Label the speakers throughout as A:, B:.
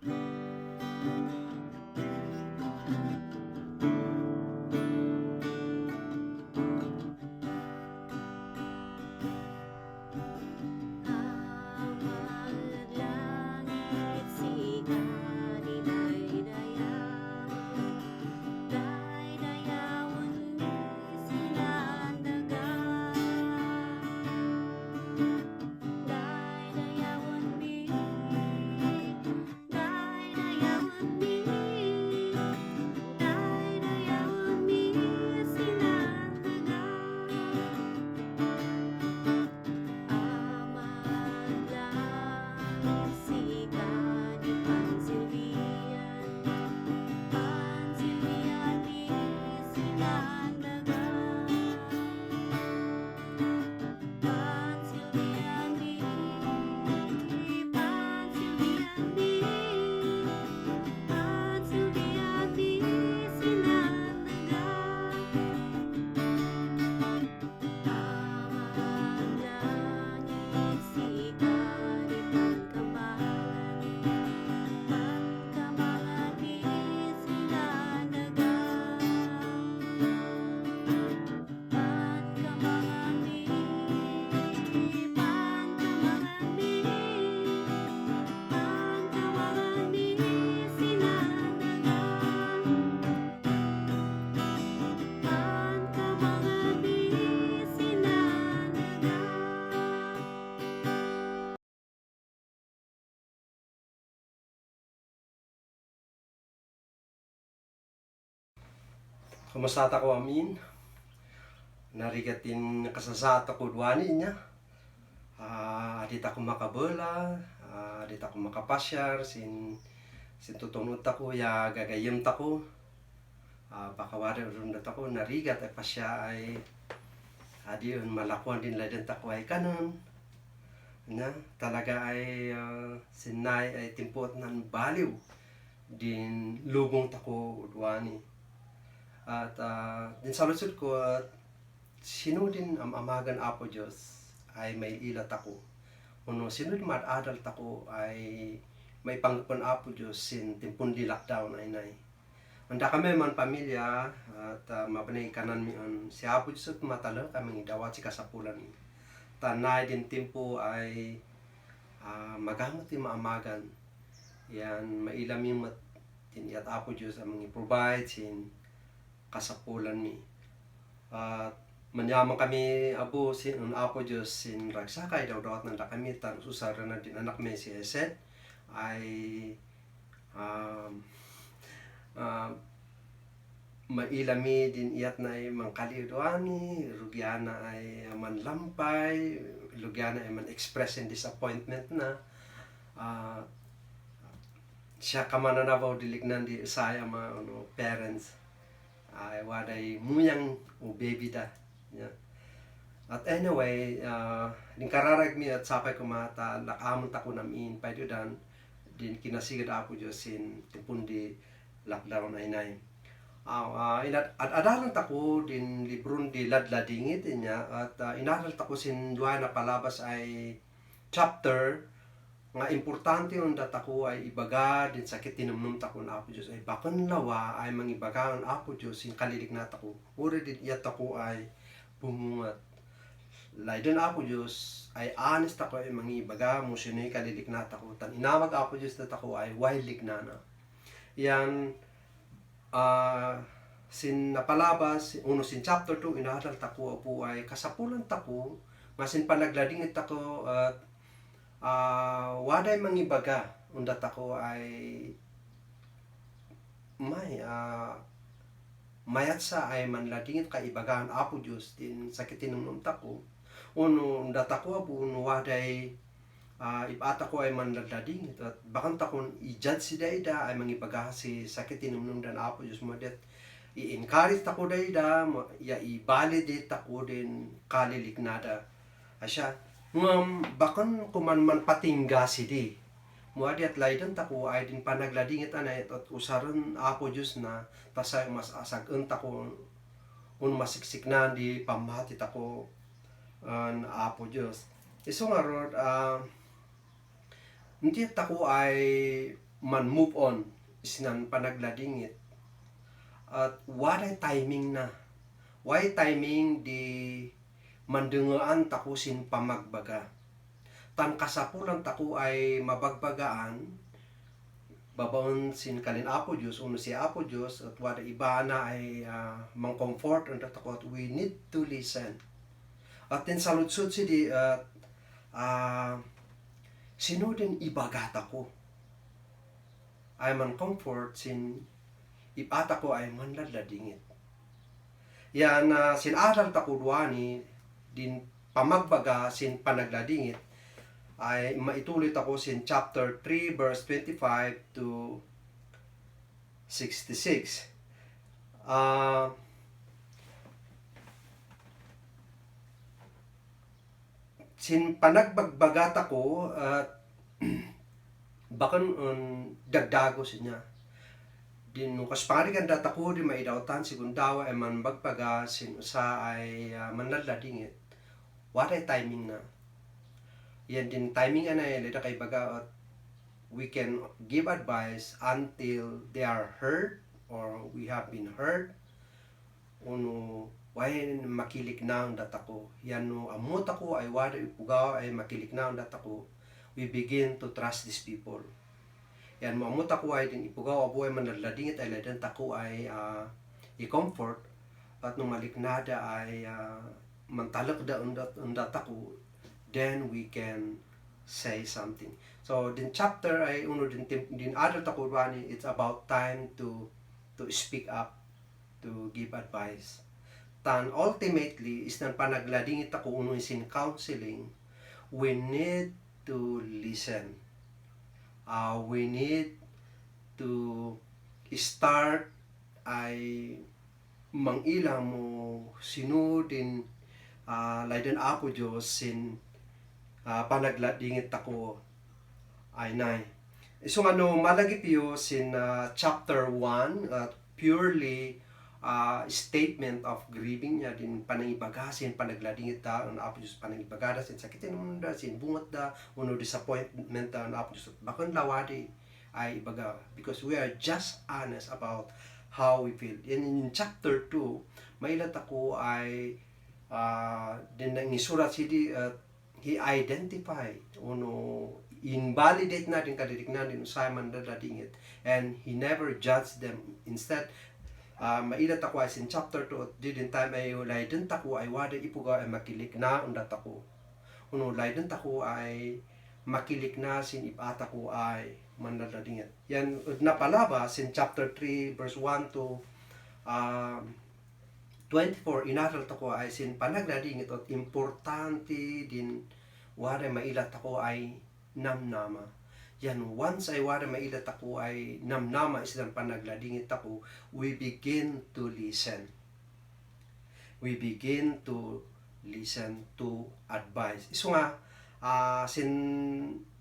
A: Langit sikat dinay-dayaw, day-dayawan mi sinandagan, day-dayawan mi, day-dayawan mi, day-dayawan mi sinandagan. Amat langit sikat di pansilbihan, pansilbihan di sinandagan, pansilbihan di, pansilbihan di, pansilbihan di sinandagan. Amat langit sikat di pangkabalan, pangkabalan di sinandagan, pangkabalan di, pangkabalan di, pangkabalan di sinandagan, pangkabalan di sinandagan.
B: Kamusta ko amin? Narigatin kasasata ko duwani niya. Adit ako makabela, adit ako makapasyar, sin tutunod ako, ya gagayem tako. Pakawari rin ako, narigat ay pasya ay adi yun malakuan din ladan tako ay kanon. Na, talaga ay sinay ay timpot ng baliw din lubong tako duwani. At din sa lusod ko at sino din amagan Apo Diyos ay may ilat ako. Uno, sino din madadal tako ay may pangpon Apo Diyos sin timpun di lockdown ay nay. Anda kami man pamilya at mabanay kanan mi si Apo Diyos at matalo kami dawat si kasapulan. Tanay din timpo ay magamit yung maamagan. Yan, mailam yung tiniyat Apo Diyos ang mga provide sin kasapulan mi. At manyaman kami abo sin Apo Diyos sin ragsakay daw dawat nanda kami tan susara na din anak mi si Eset ay mailami din iyat na ay mangkaliduani, rugyana ay manlampay, rugyana ay man express in disappointment na. Siya kamananabaw dilignan di saya mga parents ay waday muyang o baby da. Yeah. At anyway, din kararag mi at sapay kumata lakamon tako namin pwede dan din kinasigad Apo Diyos sin tipun di lockdown ay nay. Adalan tako din libron di ladladingit niya at inaral tako sin duwa na palabas ay chapter nga importante yung datako ay ibaga din sakit tinumnum tako na Apo Diyos ay bakon lawa ay mangibaga ang Apo Diyos yung kalilig na tako uri din iyat tako ay bumungat laydon Apo Diyos ay honest ako ay mangibaga mo sino'y kalilig na tako tan inawag Apo Diyos na tako ay wailig na na yan sin napalabas uno sin chapter 2 inadal tako po ay kasapulan tako masin panagladingit tako at waday mangibaga undat ako ay may mayat sa ay manladingit ka ibagaan Apo Diyos din sakitin ng tako uno undat ako apo uno waday ipata ko ay manladingit at bakang takon i-judge si dayda ay mangibaga si sakitin ng dan Apo Diyos mo det i-encourage tako dayda ya i-validate tako din kaliliknada asya bakon kuman man patingga sidi muadi at laydan tako ay din panagladingit anay at usaron Apo Diyos na tasay mas asag tako un masiksik na di pamati tako an Apo Diyos iso nga rod hindi tako ay man move on isinan panagladingit at waday timing na. Why timing di mandengaan tako sin pamagbaga. Tan kasapulan tako ay mabagbagaan babaon sin kalin Apo Diyos, uno si Apo Diyos, at wada iba na ay mang-comfort ang tako at we need to listen. At din saludsud si di sino din ibagat ako ay man comfort sin ipata ko ay manladladingit. Yan sinaral tako duani din pamagbaga sin panagladingit ay maitulit ako sin chapter 3 verse 25 to 66. Sin panagbagbagat ako at bakan dagdago sinya. Din nung kasparigan data ko di maidautan si gundawa ay man bagbaga sin usa ay manladladingit. What ay timing na. Yan din timing ay leda kay baga at we can give advice until they are heard or we have been heard. Uno why makilik na ang data ko. Yan no amot ako ay wada ipugaw ay makilik na ang data ko. We begin to trust these people. Yan mo amot ako ay din ipugaw abo ay manladladingit ay ledan tako ay i-comfort at nung maliknada ay mantalak da ang data ko, then we can say something. So din chapter ay uno din adult ako wani it's about time to speak up, to give advice. Tan ultimately is nan panagladingit ako uno sin counseling, we need to listen. We need to start ay mangila mo sino din layden Apo Diyos sin panagladingit ako ay nay. So malagi piyo sin chapter 1 purely statement of grieving niya din panangibagasin panagladingit ta ang Apo Diyos panangibagada sin sakitin mo da sin bungot da uno disappointment ta ang Apo Diyos bakon lawadi ay ibaga because we are just honest about how we feel. In chapter 2 mailat ako ay din nang isurat si he identified uno invalidate natin kadiriknan din Simon dadadingit and he never judged them. Instead mailat ako ay sin chapter 2 at didn't time ay layden tako ay wada ipuga ay makilik na undat ako. Uno layden tako ay makilik na sin ipata ko ay manladladingit. Yan napalaba sin chapter 3 verse 1 to 24 inaral tako ay sin panagladingit at importante din wada mailat ako ay namnama. Yan, once ay wala mailat ako ay namnama isang panagladingit ako, we begin to listen. We begin to listen to advice. So nga, sin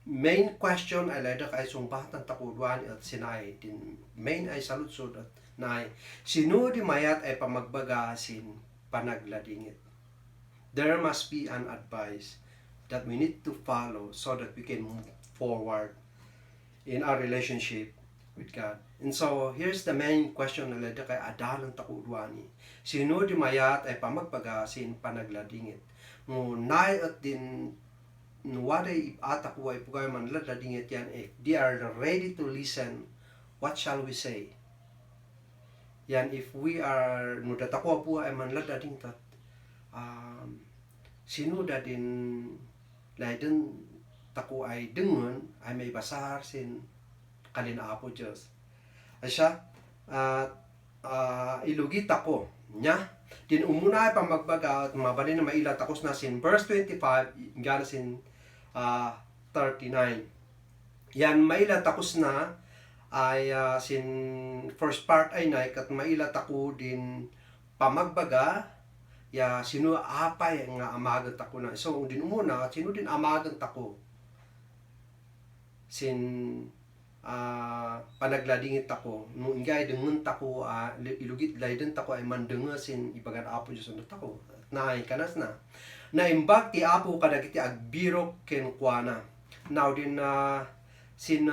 B: main question ay leda kay sumbatan takuduan at sinay. Din main ay saludsod at naay. Sino di mayat ay pamagbaga sin panagladingit. There must be an advice that we need to follow so that we can move forward in our relationship with God. And so, here's the main question na leda kay adalan takuduani. Sino di mayat ay pamagbaga sin panagladingit. Ngunay at din waday ipata ko ay pugay manladladingit yan if they are ready to listen, what shall we say? Yan if we are nudatako po ay manladladingit at sino da din layden tako ay dengon ay may basar sin kalin Apo Diyos. Asya ilugit ako nya din umuna ay pamagbaga at mabalin na mailat ako na sin verse 25 gana sin 39. Yan mailat ako na ay sin first part ay naik at mailat ako din pamagbaga ya sino apay nga amagan tako na. So din umuna sino din amagan tako sin panagladingit ako no ingay dengen tako ilugit layden tako ay mandenga sin ibagan Apo Diyos undot tako naay kanas na naimbag ti Apo kadagiti agbiro ken kuana now din sin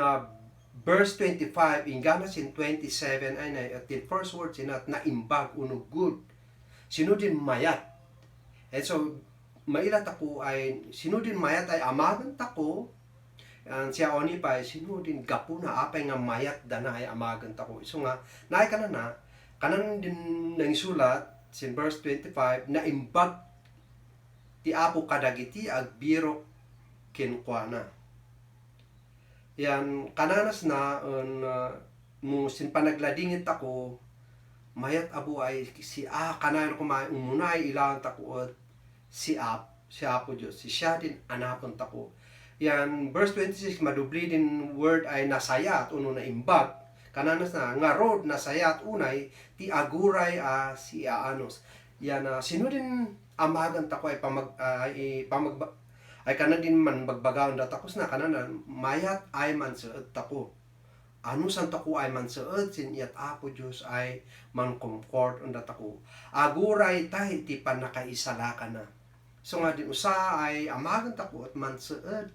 B: verse 25 ingana sin 27 ay na at the first word sinat na imbag uno good sino din mayat. And so mailat ako ay sino din mayat ay amagan tako. Ang siya oni pa sino din gapo na apay nga mayat dana ay amagan tako. So nga naay kanana kanan din nang sulat sin verse 25 na imbag ti apo kadagiti agbiro kenkwana. Yan kananas na mo sin panagladingit ako mayat abu ay si kanan ko umunay ilang tako si apo Diyos si siya din anapon tako. Yan verse 26 madubli din word ay nasayat uno na imbag kananas na nga road nasayat unay ti aguray si anos. Yan sino din amagan tako ay ay kana din man bagbagaon da takos na kananan mayat ay mansuot tako. Ano san tako ay mansuot sin iyat apo Dios ay man comfort unda tako. Aguray tahi ti panakaisala kana. So nga din usa ay amagan tako at mansuot.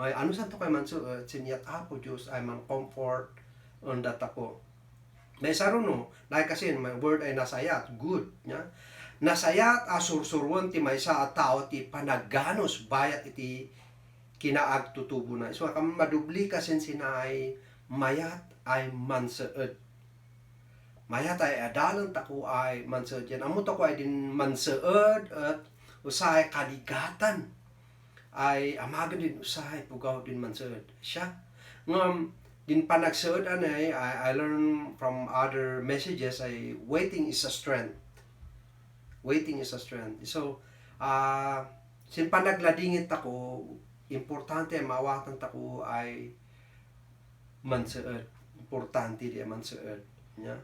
B: Ay ano san tako ay mansuot sin iyat apo Dios ay man comfort unda tako. May saruno na kasi may word ay nasayat good nya. Nasayat sursurwon ti maysa a tao ti panagganos bayat iti kinaag tutubo na. So kam madubli kasen sinay mayat ay mansuot. Mayat ay adalan tako ay mansuot yan. Amo tako ay din mansuot at usahay kaligatan ay amaga din usahay pugaw din mansuot. Siya ngam din panagsuot anay I learn from other messages ay waiting is a strength. Waiting is a strength. So, sin panagladingit ako, importante mawatan tako ay mansuot. Importante di mansuot. Nya.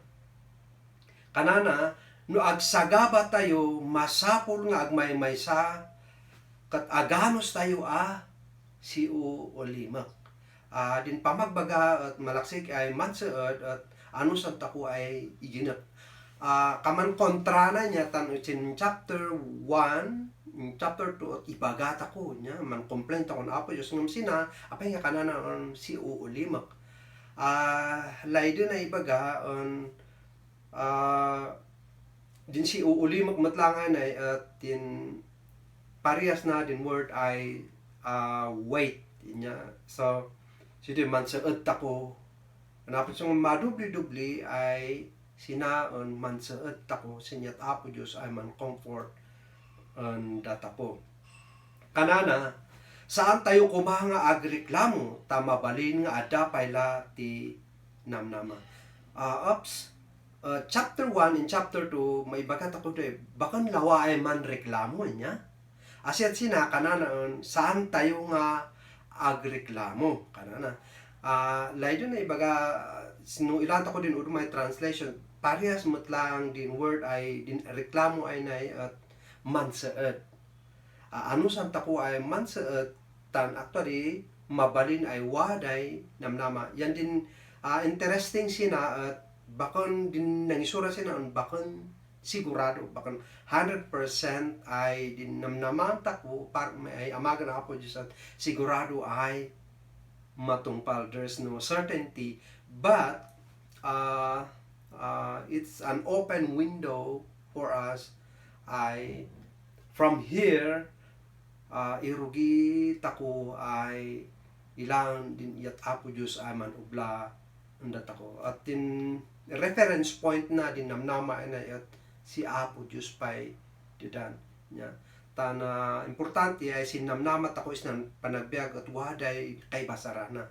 B: Kanana, no agsagaba tayo, masapol nga agmay-maysa, kat aganos tayo si o limak. Din pamagbaga at malaksik ay mansuot at ano sa tako ay iginap. Kaman kontra na niya tan in chapter 1, chapter 2 at ibagata ko niya man complaint ako na apo Diyos ngam sina apay nga kanana on si uulimak. Laydo na ibaga on din si uulimak matlangan ay at din parehas na din word ay wait niya. So sidi man sa tako napos yung madubli-dubli ay sinaon man saet tako sinyat apo Diyos ay man comfort on datapo. Kanana saan tayo kumanga agreklamo tamabalin nga adapay la ti namnama. Chapter 1 and chapter 2 may bagat ako doy bakan lawa ay man reklamo niya. Asyat sina kanana saan tayo nga agreklamo kanana. Laydo na ibaga sino ilanta ko din may translation parehas matlang din word ay din reklamo ay nay at mansaet. Ano san tako ay mansaet tan actually mabalin ay waday namnama. Yan din interesting sina at bakon din nangisura sina on bakon sigurado bakon 100% ay din namnaman tako par may ay amagan apo Diyos at sigurado ay matungpal. There's no certainty but it's an open window for us ay from here irugi tako ay ilang din yat apo Diyos ay man ubla undat ako at din reference point na din namnama na at si apo Diyos pay didan nya tan importante ay sinamnama tako is nan panagbiag at waday kay basarana.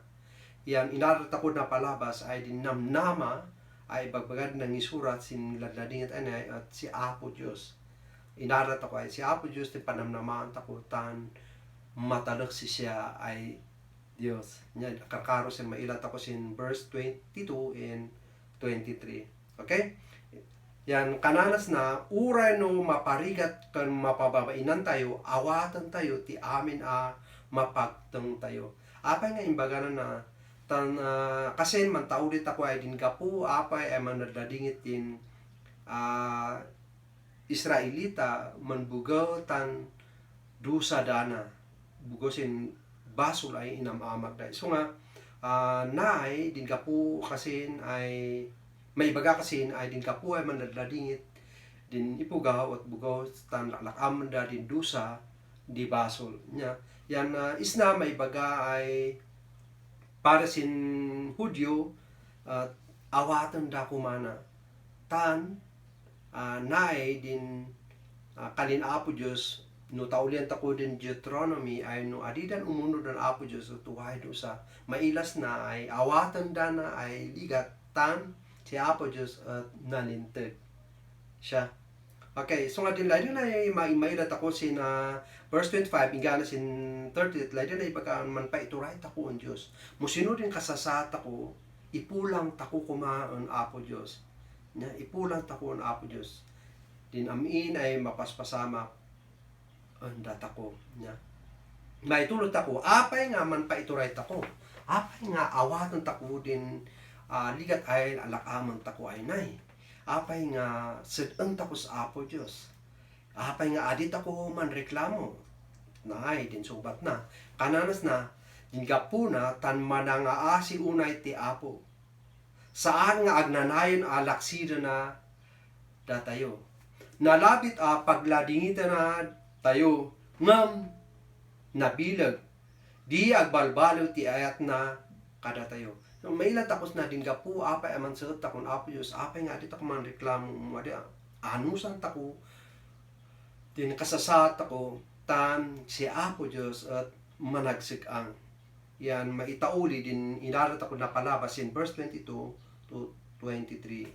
B: Yan inarat ako na palabas ay din namnama ay bagbagad ng isurat sin ladladingat anay at si apo Diyos. Inarat ako ay si apo Diyos din panamnamaan tako tan matalak si siya ay Diyos. Nya kakaro sin mailat ako sin verse 22 and 23. Okay? Yan kananas na uray no maparigat kan mapababainan tayo awatan tayo ti amin mapagteng tayo. Apay nga imbaganan na tan kasi man taulit ako ay din gapu apay ay manadadingit din Israelita manbugaw tan dusa dana bugosin basol ay inamamag dai. So nga Naay din kapu kasin ay may baga kasin ay din kapu ay manladladingit din ipugaw at bugaw tan laklakam da din dusa di basol nya yan isna may baga ay para sin Hudyo at awatan da kumana tan naay din kalin Apo Diyos no taulian tako din Deuteronomy ay no adidan umunod ang Apo Diyos at tuhay do sa mailas na ay awatan da na ay ligat tan si Apo Diyos at nalintag siya. Okay, so nga din lain na mairat ako sin verse 25 ingana sin 30 lain na ibaga man pa ituray tako ang Diyos. Musino din kasasata ko ipulang tako kumaan Apo Diyos. Nya ipulang tako ang Apo Diyos. Din amin ay mapaspasama ang data ko nya. Maitulot ako apay nga man pa ituray tako. Apay nga awatan tako din ligat ay alakaman tako ay nay. Apay nga sedeng tako sa Apo Diyos. Apay nga adit ako man reklamo. Nay, din subat na. Kananas na, din kapuna tan manangaasi unay ti Apo. Saan nga agnanayon alaksida na datayo. Nalabit pagladingita na tayo ngam nabilag. Di agbalbalo ti ayat na kada tayo. So, may ilan takos na din gapu, apay aman sa takon Apo Diyos, apay nga di tako man reklamo mo, adi anusan tako, din kasasat ako, tan si Apo Diyos at managsik ang. Yan, maitauli din, inarat ako na palabas in verse 22 to 23.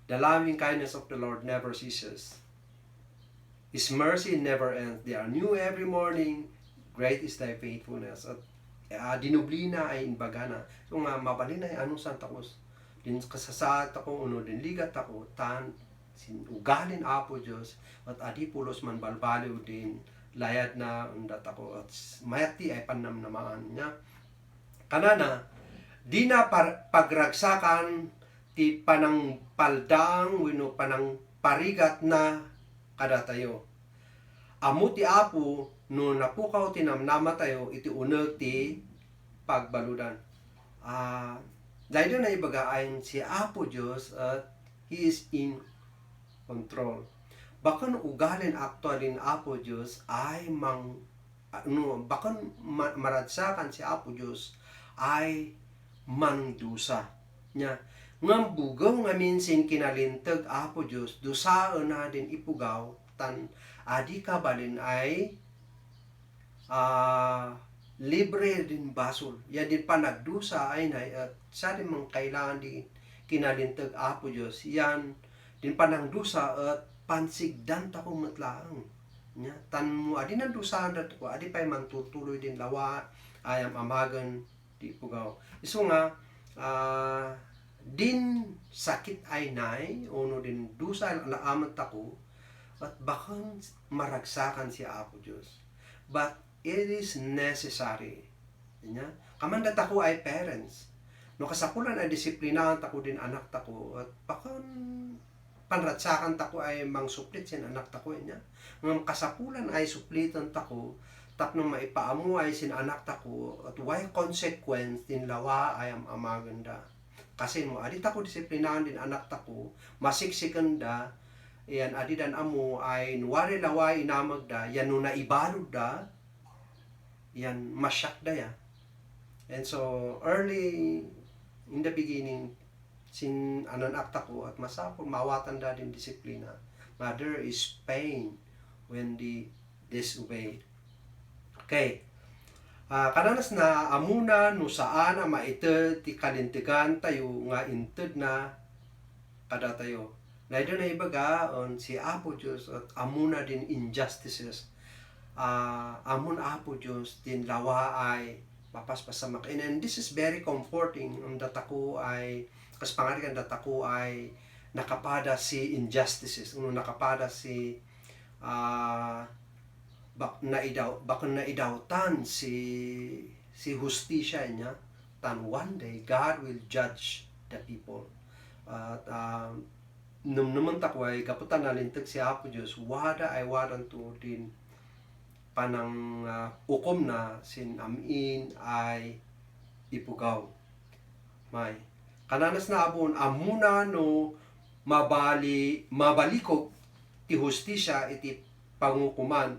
B: The loving kindness of the Lord never ceases. His mercy never ends. They are new every morning. Great is thy faithfulness. At dinublina ay inbaga na. So nga mabalin ay anong santakos. Din kasasat ako, uno din ligat ako, tan ugalin Apo Diyos, at adipulos man balbaliw din, layad na undat ako, at mayati ay panamnamaan niya. Kanana, di na pagragsakan ti panang paldang, wino panang parigat na kadatayo. Amo ti Apo, no napukaw tinamnama tayo, iti uneg ti pagbaludan. Dahil na ibaga ayon si Apo Diyos at He is in control. Bakan ugalin actualin Apo Diyos ay bakan maradsakan si Apo Diyos ay mangdusa nya. Ngam bugaw nga minsin kinalintag Apo Diyos, dusaan na din ipugaw, tan adi kabalin ay libre din basol. Yan din pa nagdusa ay na at sa din mga kailangan din kinalintag Apo Diyos. Yan din pa nagdusa at pansigdan ta kong matlaang. Nya, tan mo adi nagdusahan dat ko, adi pa'y mantutuloy din lawa, ayam amagan di pugaw. Iso nga, din sakit ay nay, uno din dusa naamat ako, at bakang maragsakan si Apo Diyos. But it is necessary. Nya, kamandat ako ay parents. No kasapulan ay disiplinahan tako din anak tako, at bakang panratsakan tako ay mangsuplit sin anak tako niya. Ngam kasapulan ay suplitan tako, tapno maipaamu ay sin anak tako, at why consequence din lawa ay amaganda. Kasi mo adi tako disiplinahan din anak tako, masiksikan da, yan adi dan amo ay nuwari lawa inamag da, yan no naibalod da, yan masyak da ya. And so early in the beginning, sin anak tako at masapol mawatan da din disiplina. Mother is pain when they disobeyed. Okay. Kananas na amuna no saan na maited ti kalintigan tayo nga inted na kada tayo. Naida na ibaga on si Apo Diyos at amuna din injustices. Amun Apo Diyos din lawa ay mapaspasamak. And this is very comforting. Ang datako ay kas pangarikan datako ay nakapada si injustices. Nakapada si bakon naidawtan si hustisya niya, tan one day God will judge the people. At naman tako ay kaputan nalintag si Apo Diyos, wada ay wadan to din panang ukom na sin amin ay ipugaw. May kananas na abon amuna no mabalikog ti hustisya iti pangukuman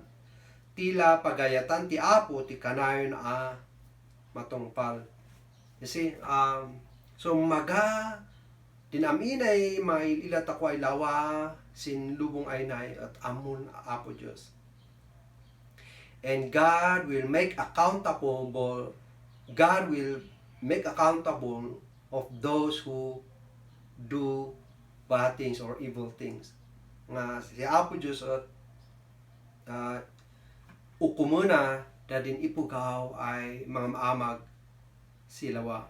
B: tila pagayatan ti apo ti kanayon a matungpal. Kasi so maga dinaminay mailat ako ay lawa sin lubong ay nay at amun apo Diyos. And God will make accountable of those who do bad things or evil things. Nga si Apo Diyos at ukumuna dadin ipugaw ay mga maamag silawa.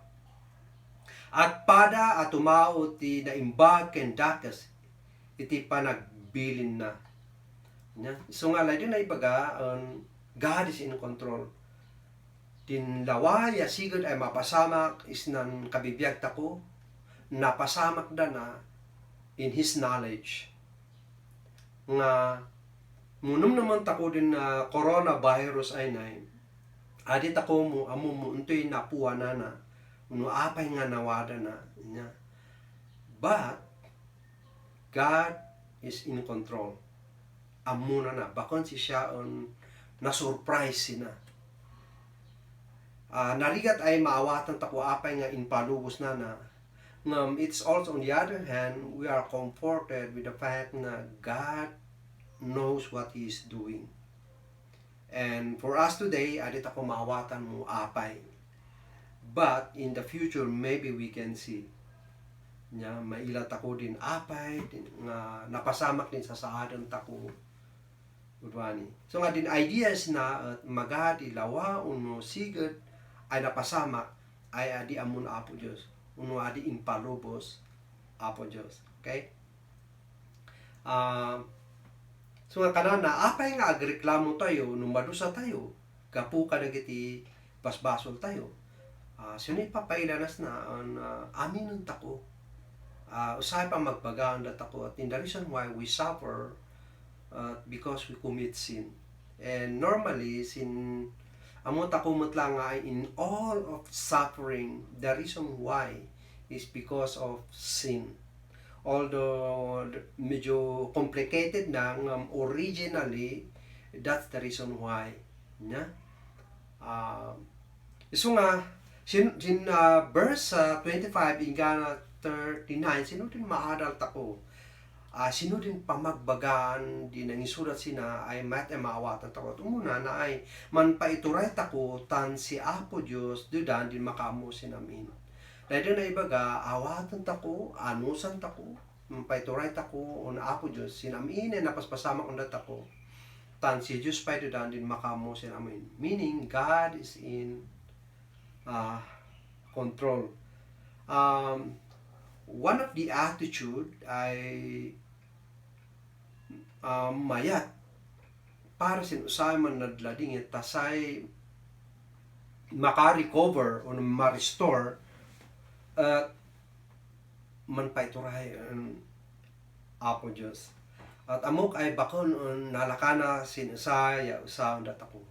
B: At pada at tumao ti naimbag ken dakas iti panagbilin na. So nga din na ibaga God is in control. Tin lawaya sigod ay mapasamak is nan kabibiyag tako napasamak da na in His knowledge. Nga munum naman tako din na coronavirus ay nay adit ako mo amo mo untoy napuwa na uno apay nga nawada na nya. But God is in control. Amuna na bakon si siya na surprise sina. Narigat ay maawatan tako apay nga inpalubos na. It's also on the other hand, we are comforted with the fact na God knows what He is doing. And for us today, adit ako maawatan mo apay. But in the future, maybe we can see. Mailat ako din apay, nga napasamak din sa saadan tako. Udwani. So nga din ideas na magadi lawa uno sigad ay napasamak ay adi amun Apo Diyos. Uno adi impalubos Apo Diyos. Okay? So nga kanana apay nga agreklamo tayo nung madusa tayo gapu ka dagiti basbasol tayo. Sino ipapailanas na aminon tako. Usay pa magbagaan dat ako at in the reason why we suffer because we commit sin. And normally, sin amot ako lang ay in all of suffering, the reason why is because of sin. Although medyo complicated na originally, that's the reason why. So nga, verse 25 ingana 39, sino din maadalt ako? Sino din pamagbagaan di nang isurat sina ay maawatan tako. Umuna na ay man paituray tako tan si Apo Diyos dudan din makamo sinamin. Dahil na ibaga awatan tako, anusan tako, paituray tako on Apo Diyos sinamin na napaspasamak on tako. Tan si Diyos pa dudan din makamo sinamin. Meaning God is in control. One of the attitude ay mayat para sinusay man nadlading tasay maka-recover o ma-restore at man paituray ang Apo Diyos. At amok ay bakon nalakana sinusay usaon datako.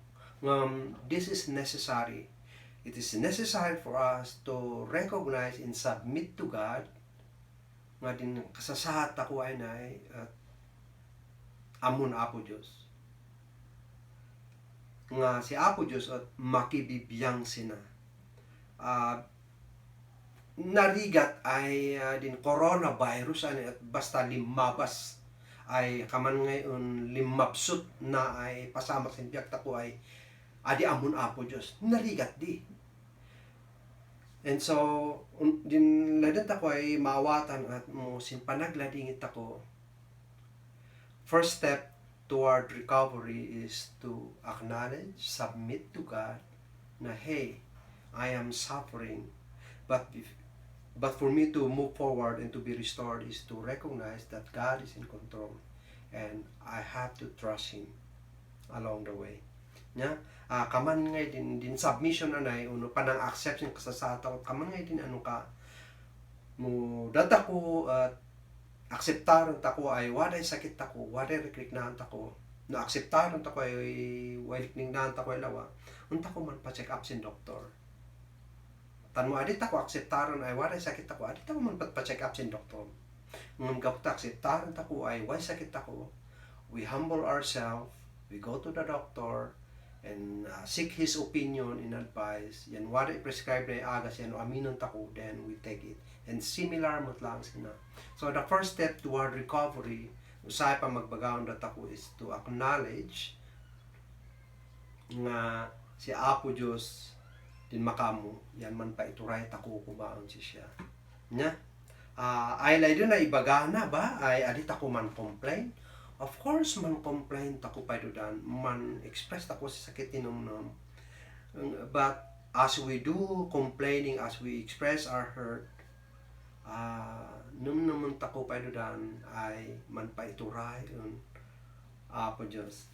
B: This is necessary. It is necessary for us to recognize and submit to God nga din kasasahat ako ay nay at amon Apo Diyos. Nga si Apo Diyos at makibibiyang sina. Narigat ay din coronavirus at basta limabas ay kaman ngayon limabsut na ay pasamak sa biyak tako ay adi amon Apo Diyos. Narigat di. And so, din ladat ako ay maawatan at sin panagladingit ako. First step toward recovery is to acknowledge, submit to God na hey, I am suffering. But for me to move forward and to be restored is to recognize that God is in control and I have to trust Him along the way. Kaman ngay din submission anay uno panang accept yung kasasataw kaman ngay din ano ka mo data ko at akseptaron tako ay waday sakit tako waday rekriknahan tako na akseptaron tako ay waday rekriknahan tako ay lawa unta ko man pa check up sin doktor Tan mo adit ako akseptaron ay waray sakit ako, adit ako man pa-check up sin doktor. Ngam kapta akseptaron tako ay way sakit ako. We humble ourselves, we go to the doctor, and seek his opinion and advice. Yan waray prescribe na agas yan, aminon tako, then we take it. And similar mo lang sina. So the first step toward recovery, usay pa magbagaon dat ako is to acknowledge nga si Apo Diyos din makamo, yan man pa ituray tako kumaon siya. Nya? Ay lay na ibagana ba? Ay adit ako man complain? Of course man complain tako pa dan, man express tako sa sakit tinumnum. But as we do complaining, as we express our hurt, num naman tako pa dan ay man pa ituray Apo Diyos.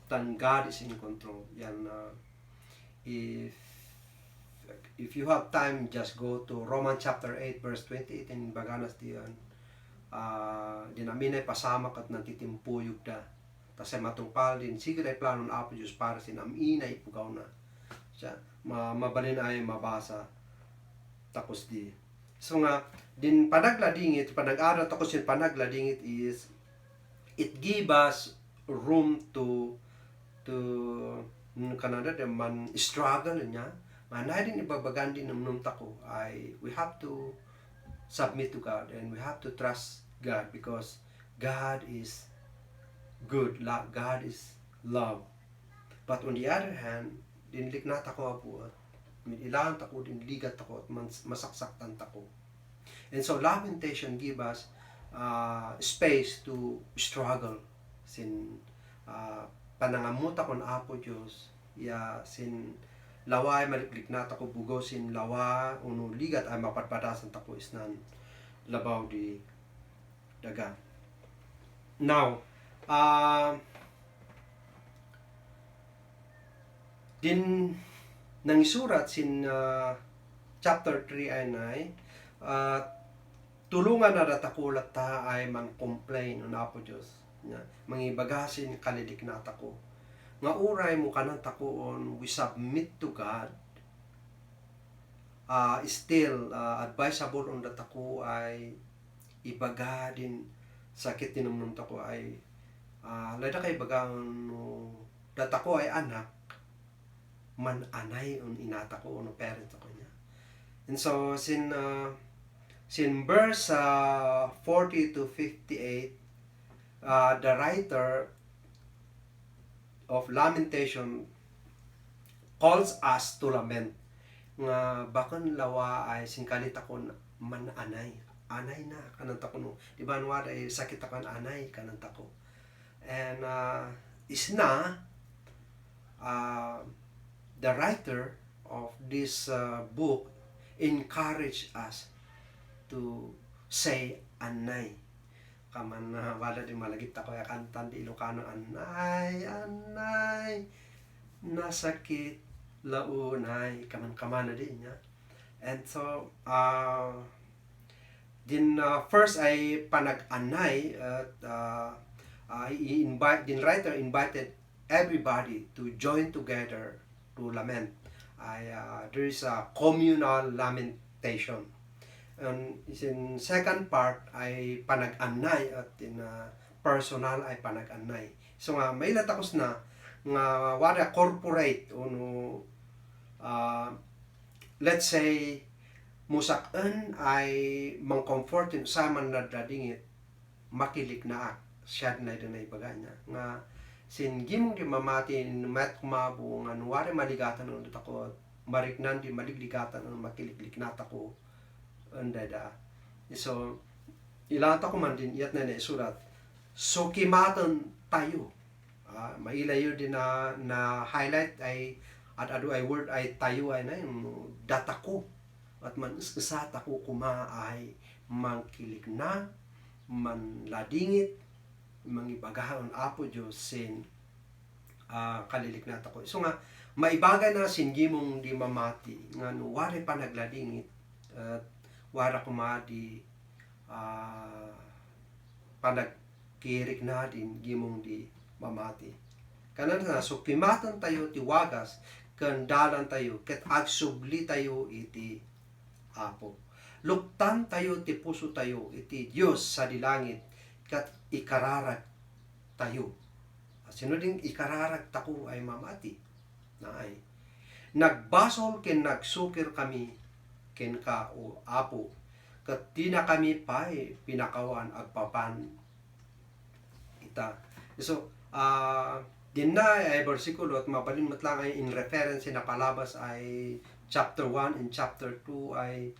B: Then God is in control. Yan, if you have time, just go to Romans chapter 8 verse 28 in baganas diyan. Dinaminay pasamak at nantitimpuyog da. Tas ay matungpal din sige ay plano ng Apo Diyos para sinaminay pugaw na. Siya mabalin ay mabasa tapos di. So nga din panagladingit, panag-aral tapos yung panagladingit is it give us room to Canada de man struggle niya manay din ibabagan din ng tako ay we have to submit to God and we have to trust God because God is good, God is love. But on the other hand, dinlik na tako po at ilan tako din ligat tako at masaksaktan tako. And so lamentation give us space to struggle sin panangamuta kon Apo Diyos ya sin laway maliklik na tako bugo sin lawa uno ligat ay mapatpadasan tako isnan labaw di daga. Now din nang isurat sin chapter 3 ay nay tulungan na datakulat ta ay man complain on Apo Diyos nya mangibagasin kalilik na tako nga uray mo kanang takuon we submit to God. Still advisable on datako ay ibaga din sakit tinumnum tako ay lada kay bagang no, datako ay anak man anay on inata ko no parent ako niya. And so sin verse 40 to 58 the writer of Lamentation calls us to lament nga bakon lawa ay singkalit ako man anay na kanang tako no di ba nuwara ay sakit ako anay kanang tako and isna the writer of this book encourage us to say anay kaman wala din malagit ako ya kantan di Ilocano anay nasakit launay kaman na din niya. And so din first ay panag-anay at the writer invited everybody to join together to lament. There is a communal lamentation. And in second part ay panag-anay at in personal ay panag-anay. So nga may latakos na nga wala corporate uno let's say musakan ay mangcomfortin sa man nadadingit makilik na siya na din na ibaga niya nga sin gimong di mamati mat kumabo nga nuwari maligatan ng tako mariknan di maligligatan ng makiliklik na tako andada. So ilan ta ko man din iyat na naisurat so kimatan tayo. Mailayo din na highlight ay at adu ay word ay tayo ay na yung data ko at man isata ko kuma ay mangkilik na manladingit mangibagahan Apo Diyos sin kalilik na tako. So nga maibagay na singgimong di mamati nga no wari pa nagladingit at wara kumadi panagkirik na din gimong di mamati. Kanan na so kimatan tayo tiwagas ken dalan tayo ket agsubli tayo iti Apo. Luktan tayo ti puso tayo iti Dios sa dilangit ket ikararag tayo. Sino ding ikararag tako ay mamati na ay nagbasol ken nagsukir kami ken ka o Apo ket di na kami pay pinakawan agpapan ita. So, din na ay versikulo at mabalimot lang ay in reference na palabas ay chapter 1 and chapter 2 ay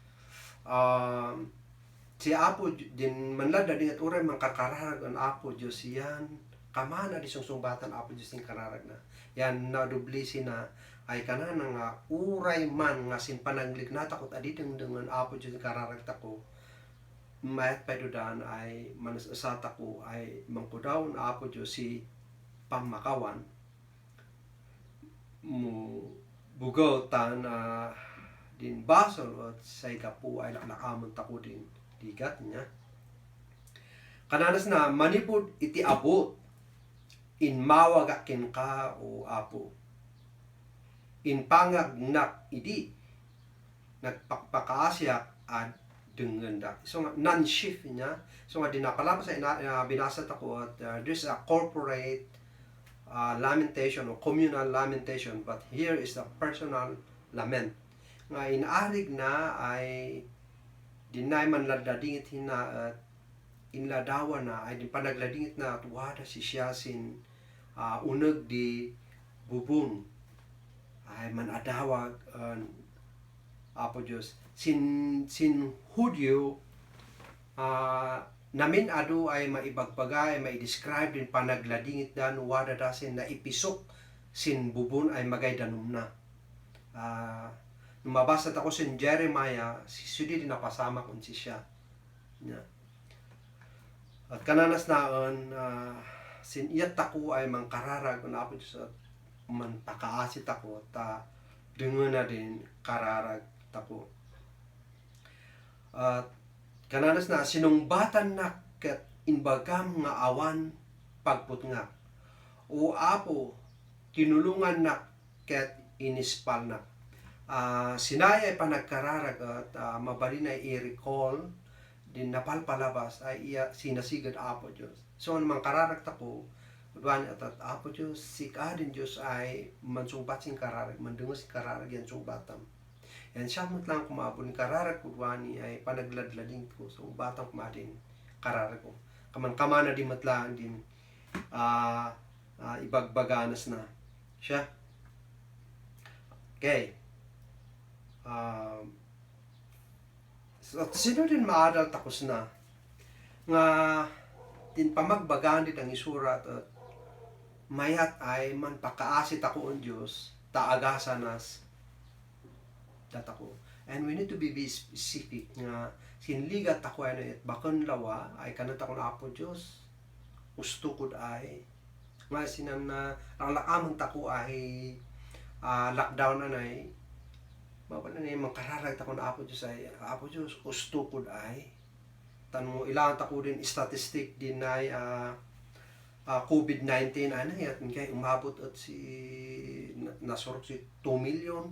B: si Apo din manlad din at uray mangkakararag ang Apo Diyos yan kamana di sungsumbatan Apo Diyos yung kararag na yan nadubli sina ay kanana nga uray man nga sinpanaglig na takot aditong dengan Apo Diyos yung kararag tako mayat pa daan ay manasasata ko ay mangkudaw na Apo Diyos si pamakawan mo bugaw tan din basol at say kapu ay laklakamon tako din digat niya kananas na manipod iti abot in mawagakin ka o Apo in pangagnak idi nagpakpakaasyak at dengan da so non-shift niya so nga dinapalabas sa binasa tako at there's a corporate lamentation or communal lamentation but here is the personal lament nga inarig na ay dinay man ladadingit hina at inladawa na ay din panagladingit na at wada si siya sin uneg di bubong ay man adawag Apo Diyos sin Hudyo namin adu ay maibagbagay maidescribe din panagladingit dan wada dasin na ipisok sin bubon ay magay danum na mabasa ako sin Jeremiah si sudi din napasama kun si siya yeah. At kananas naon sin iyat tako ay mangkararag kun Apo Diyos at man pakaasit ako ta dengen na din kararag tako at kananas na sinungbatan na ket inbagam nga awan pagputnga o Apo tinulungan na ket inispal na sinaya ay panagkararag at mabali na i-recall din napalpalabas ay iya sinasigad Apo Diyos so namang kararag tako udwan at Apo Diyos sika din Diyos ay mansungbat sin kararag mandungos sin kararag yan sungbatam yan siya mo't lang kumabon kararag ko duwani ay panagladlading ko so batang kumadin kararag ko kaman na di matlaan din ibagbaganas na siya okay so sino din maadal takos na nga din pamagbagaan din ang isurat at mayat ay man pakaasit ako ang Diyos taagasan nas datako and we need to be specific nga sinligat ako ay at bakon lawa ay kanat ako na Apo Diyos gusto ko ay nga sinan na lakamon tako ay lockdown na nay mabala na yung makararag tako na Apo Diyos ay Apo Diyos gusto ko ay tanong mo ilang tako din statistic din ay COVID-19 ano at kaya umabot at si nasurok si 2 million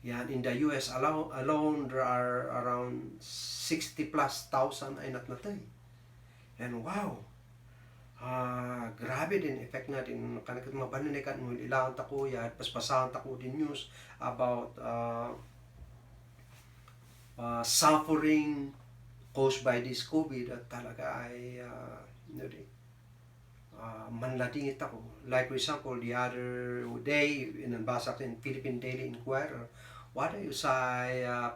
B: yan in the US alone there are around 60 plus thousand ay natnatay and wow grabe din effect nga din kanakit mabanikan mo ilang tako ya paspasahan tako din news about suffering caused by this COVID at talaga ay manladingit ako. Like for example, the other day, inanbasa ko in Philippine Daily Inquirer, wala yung sa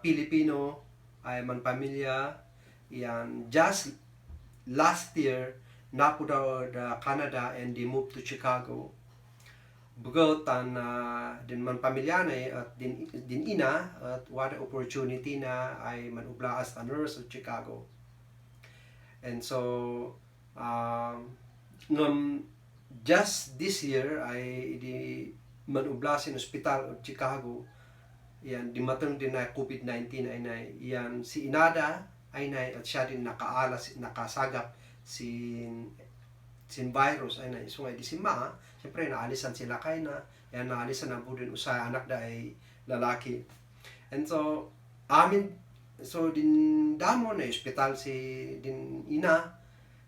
B: Pilipino ay man pamilya, yan, just last year, napo daw the Canada and they moved to Chicago. Bugot din man pamilya na at din ina at wala opportunity na ay manubla as a nurse of Chicago. And so, just this year ay di manubla sin hospital of Chicago yan dimatang din na COVID-19 ay na yan si inada ay na at siya din nakasagap sin virus ay na so nga di si ma siyempre naalisan sila kay na Yan naalisan na po din usa anak da ay lalaki. And so din damo na ospital si din ina,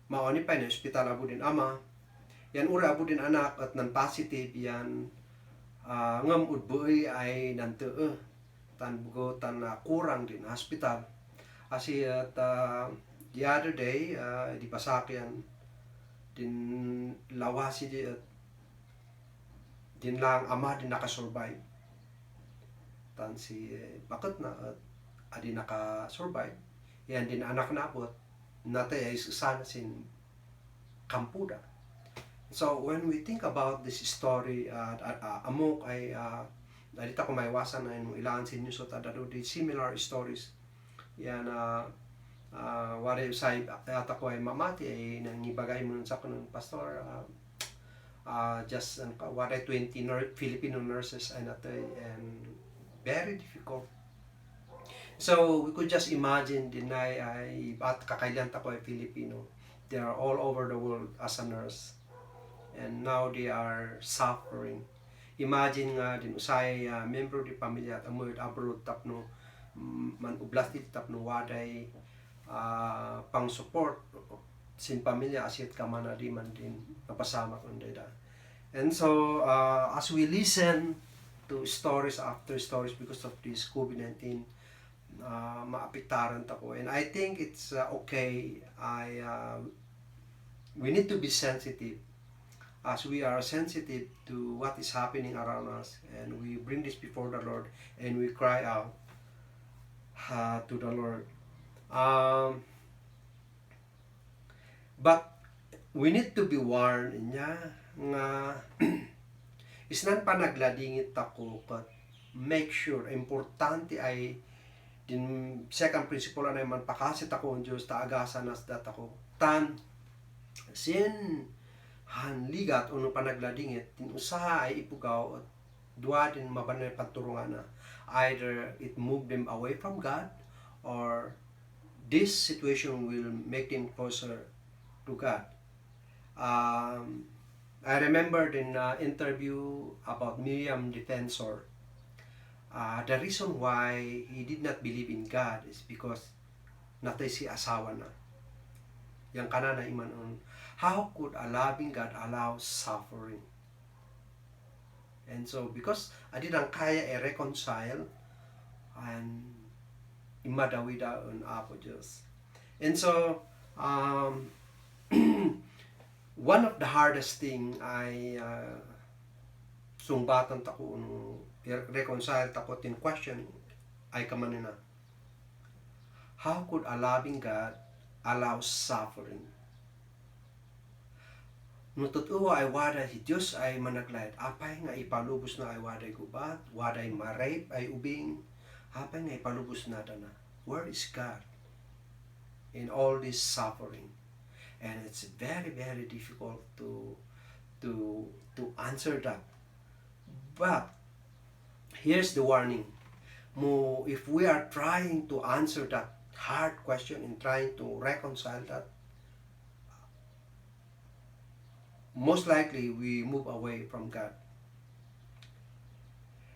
B: mao ni pa na ospital abo din ama. Yan ura abo din anak at nan positive yan ngam udboy ay nantee tan bugo tan kurang din hospital. Asi at the other day di pasakyan din lawasi di at din lang ama din nakasurvive. Tan si bakit na at adi naka-survive. Yan din anak na abot natay ay sana sin kampuda. So when we think about this story, amok ay dito ko maiwasan na yung ilan sa inyo so tadado di similar stories. Yan wari usay ata ko ay mamati ay nangibagay mo sa kanang pastor just wari 20 Filipino nurses ay natay and very difficult. So we could just imagine dinay ay at kakailan ta ko ay Filipino. They are all over the world as a nurse. And now they are suffering. Imagine nga din usay member di pamilya at amoy abroad tapno man ublas di tapno waday pang support sin pamilya asit ka man di man din napasama kun da. And so as we listen to stories after stories because of this COVID-19 maapektaran ta ko, and I think it's okay. We need to be sensitive. As we are sensitive to what is happening around us, and we bring this before the Lord, and we cry out to the Lord. But we need to be warned niya nga isnan pa nagladingit ako, but make sure importante ay din second principle na man pakasit ako ang Diyos taagasan nas dat ako tan sin hanligat uno panagladingit tin usaha ay ipugaw at duwa din mabanay pagturungan na either it move them away from God or this situation will make them closer to God. I remember in interview about Miriam Defensor, the reason why he did not believe in God is because natay si asawa na yang kana na iman on how could a loving God allow suffering. And so because adi nang kaya i-reconcile and imadawida on apo Diyos. And so one of the hardest thing ay sungbatan tako reconcile tako tin question ay kamanina, how could a loving God allow suffering? Nututuwa ay waday si Diyos ay managlayat apay nga ipalubos na ay waday gubat, waday ma-rape ay ubing, apay nga ipalubos na dana. Where is God in all this suffering? And it's very very difficult to answer that. But here's the warning. If we are trying to answer that hard question and trying to reconcile that, most likely we move away from God.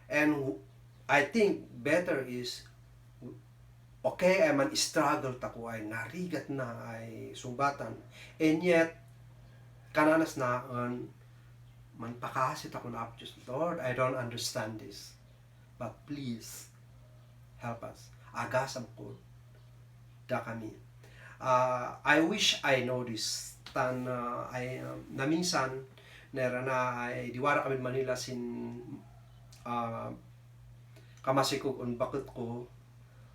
B: And I think better is okay ay man struggle tako ay narigat na ay sumbatan, and yet kananas na man pakasit ako na Diyos, Lord, I don't understand this, but please help us. Agasam ko da kami. I wish I know this tan ay naminsan nera na ay diwara kami Manila sin kamasikog on bakit ko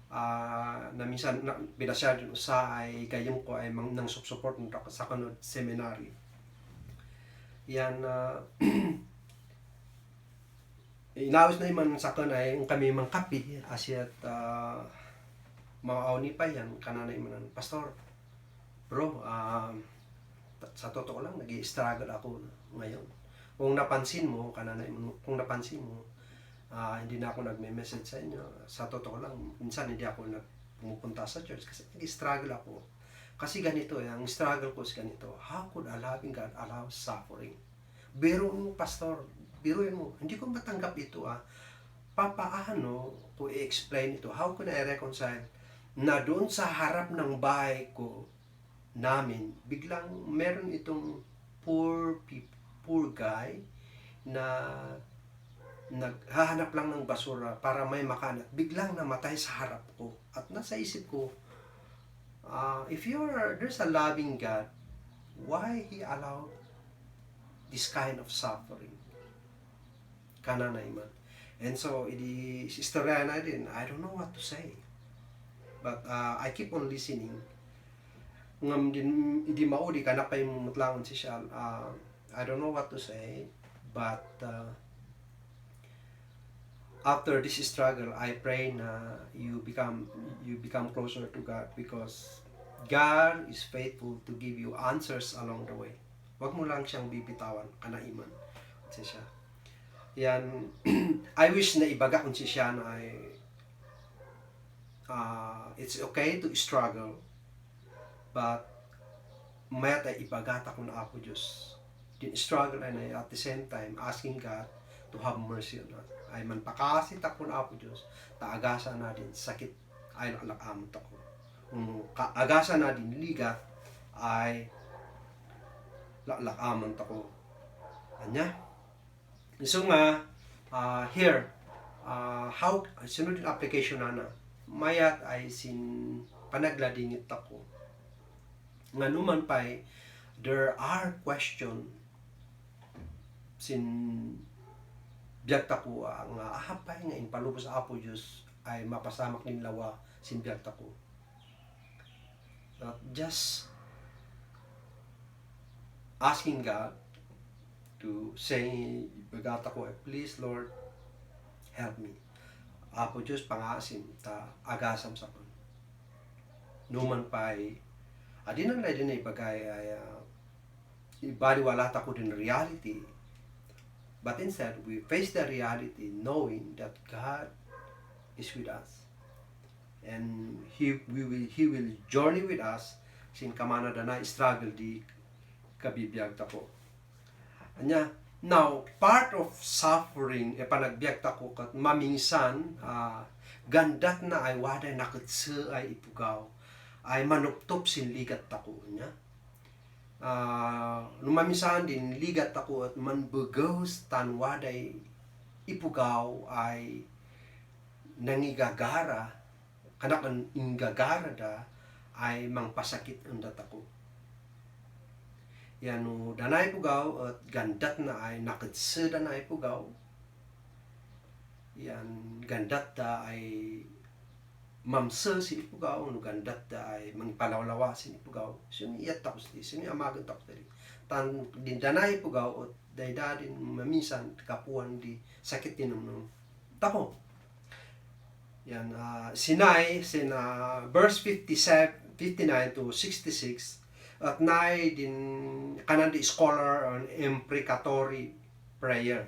B: na minsan binasya din sa ay gayong ko ay nang support sa kanod seminary. Yan inawis na iman sa kan ay kami mang kapi asyat maaw ni pa yan kanana iman pastor bro, sa totoo lang nag-i-struggle ako ngayon. Kung napansin mo hindi na ako nagme-message sa inyo. Sa totoo lang, minsan hindi ako pumupunta sa church kasi nag-struggle ako. Kasi ganito, ang struggle ko is ganito. How could a loving God allow suffering? Biro mo, pastor, biruin mo, hindi ko matanggap ito papaano ko i-explain ito? How can I reconcile na doon sa harap ng bahay ko namin, biglang meron itong poor guy na naghahanap lang ng basura para may makain at biglang namatay sa harap ko. At nasa isip ko, if there's a loving God, why He allowed this kind of suffering? Kananay man. And so, istorya na din, I don't know what to say. But I keep on listening. Ngam din, hindi maudi, kanapay mo mutlangon si Shal. I don't know what to say. But after this struggle, I pray na you become closer to God because God is faithful to give you answers along the way. Wag mo lang siyang bibitawan, kanaiman. Siya. Yan, I wish na ibaga kung siya na ay it's okay to struggle, but mayat ay ibagat ako na Apo Diyos. Din struggle and at the same time asking God to have mercy on us. Ay man pakasit ako na Apo Diyos, taagasan na din sakit ay nalakamot ako. Kaagasan na din ligat ay lalakamot ako. Anya? So nga, here, how, sunod yung application na mayat ay panagladingit ako. Nga numan pa'y, there are question biyag tako nga ahapay nga impalubos sa Apo Diyos ay mapasamak nin lawa biyag tako. Just asking God to say, bagata ko, please Lord, help me. Apo Diyos, pangasim, agasam sa kon. Numan pa'y, adinan na din ay bagay ay, ibaliwala ko din reality. But instead, we face the reality knowing that God is with us. And He will journey with us sin kamana na struggle di kabibiyag tako. Anya, now, part of suffering, panagbiyak tako kat mamingsan, gandat na ay waday nakatsa ay ipugaw, ay manuptop sin ligat tako niya. Lumamisan din ligat tako at manbugos tan waday ipugaw ay nangigagara, kanakan ingagara da, ay mangpasakit ang datako. Yan danay pugaw at gandat na ay nakatsa danay pugaw. Yan gandat da ay mamsa si ipugaw, gandat da ay mangpalawlawa si ipugaw. Sino iyat tapos di, sino amagan tapos di. Tan din danay pugaw at dayda din mamisan kapuan di sakit din ng tako. Yan sinay verse 59 to 66. At nai din kanan di scholar on imprecatory prayer.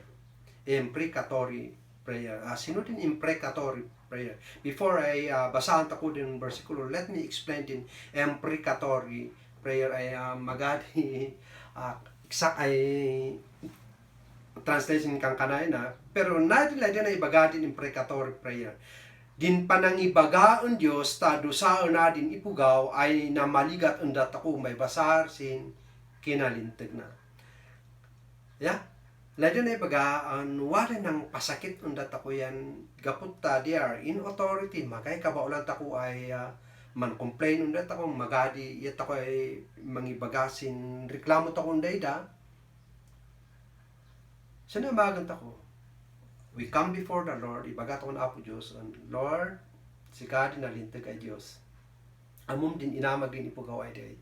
B: Imprecatory prayer. Sino din imprecatory prayer? Before ay basahan ko din versikulo, let me explain din imprecatory prayer ay magadi exact ay translation kang kanay na, pero natin lang din ay bagadi imprecatory prayer. Din panangibagaan Diyos, tadusaan na din ipugaw, ay namaligat ang datako may basar sin kinalintag na. Yeah? Lado na ibagaan, wala nang pasakit ang datako yan, gapot ta, they are in authority, magay kabaulan tako ay man-complain ang datako, magadi, yat ako ay mangibagasin, reklamo tako ang dayda. Sana magan tako. We come before the Lord, ibagat ko na Apo Diyos, and Lord, si God nalintag ay Diyos. Amom din inamag din ipugaw ay day.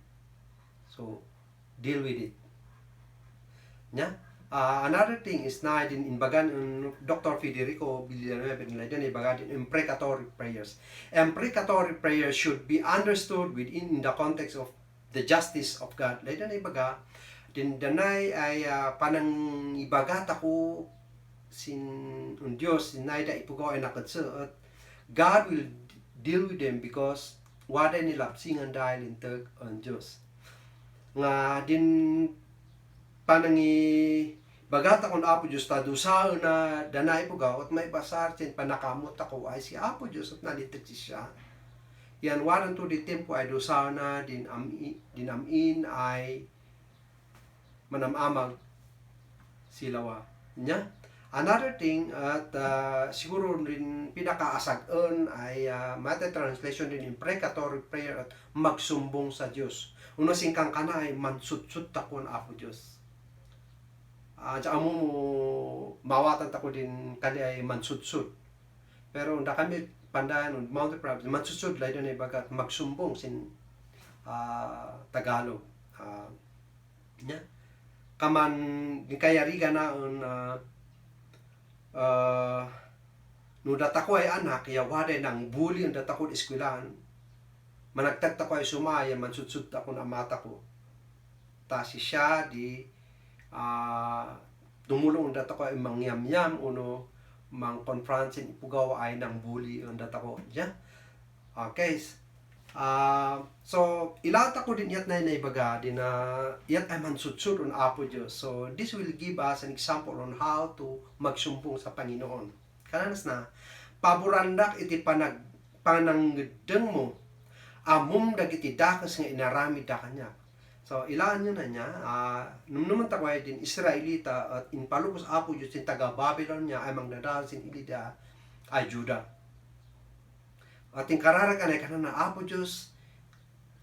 B: So, deal with it. Nya? Another thing is na din inbagan Dr. Federico Villanueva nila din ibagan din imprecatory prayers. Imprecatory prayers should be understood within the context of the justice of God. Lain na ibaga, din danay ay panang ibagat ako sin Diyos, sinayda ipugaw ay nakatsa at God will deal with them because waday nila singan dahil intag ang Diyos. Nga din panangi Bagat akong Apo Diyos ta dusa na danay po gaw at may basar tin panakamot ako ay si Apo Diyos at nalitik siya. Yan waran to di tempo ay dusa na dinamin ay manamamag silawa nya. Another thing at siguro rin pinakaasag-on ay mata translation din imprecatory prayer at magsumbong sa Diyos. Uno singkang kana ay mansutsut takon Apo Diyos. Tsaka mo mawatan tako din kali ay mansutsut. Pero da kami pandayan Mount Province mansutsut lay din ay bagat magsumbong sin Tagalog. Nya kaman kayariga na no data ko ay anak kaya wala nang bully ang data ko eskwelahan managtagta ko ay sumaya mansutsut ako na mata ko ta si siya di tumulong ang data ko ay mangyam-yam uno mang confrontin ipugaw ay nang bully ang data ko yeah. Okay. So ilata ko din yat na naibaga din na yat ay mansutsut on Apo Diyos. So this will give us an example on how to magsumpong sa Panginoon. Kananas na paborandak iti pananggedeng mo amum dagiti dakas nga inarami da kanya. So ilaan nyo na niya naman takway din Israelita at inpalubos Apo Diyos sin taga Babylon niya ay mangdadal sin ilida ay Juda. At yung kararagan ay kanan na Apo Diyos,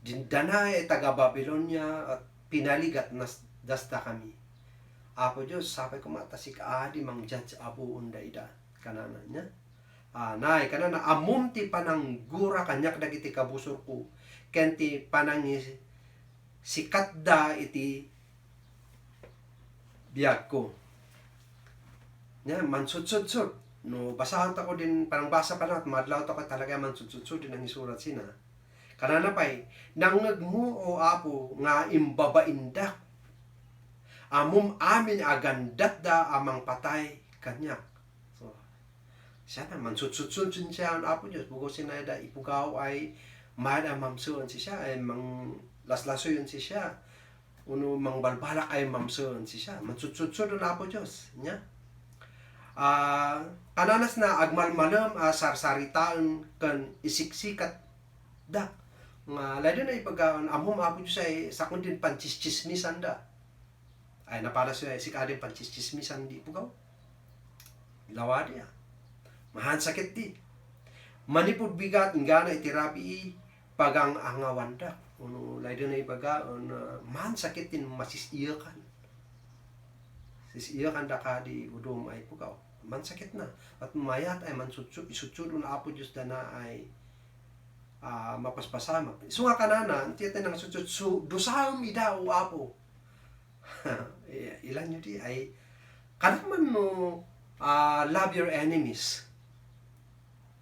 B: dindanay ay taga Babylonia at pinaligat nas dasta kami. Apo Diyos, sapay kumata si kaadi mang judge Apo unda ida. Kananan niya. Nay, kanan na amum ti pananggura kanyak dagiti kabusor ko. Kenti panang sikat da iti biyag ko. Nya, mansutsud-sud. No, basahan ko din, parang basa pa na, at madlaw ko talaga man sudsud din ang isurat sina. Kanana pa'y, nangag mo o Apo, nga imbabaindak, amum amin agandat da amang patay kanya. So, siya na, man sudsud siya ang Apo Diyos, bugo sinayda ipugaw ay, mahal ang mamsuon si siya, ay mang laslaso yun si siya, uno mang balbalak ay mamsuon si siya, man sudsud ang Apo Diyos, niya. Kananas na agmalmalam sarsaritaan kan isiksikat da nga lalo na ipagaon amom Apo Diyos ay sakon din panchischismisan da ay napala siya sikadin panchischismisan di pugaw lawadi mahan sakit di manipud bigat ingana itirabi pagang angawan da uno lalo na ipagaon mahan sakit din masisiyakan sisiyakan da ka di udom ay pugaw man sakit na at mayat ay mansutsud isutsud na Apo Diyos na ay mapaspasama so nga kanana tiyata nang sutsud dusahom ida o Apo ilan nyo di ay kanaman mo love your enemies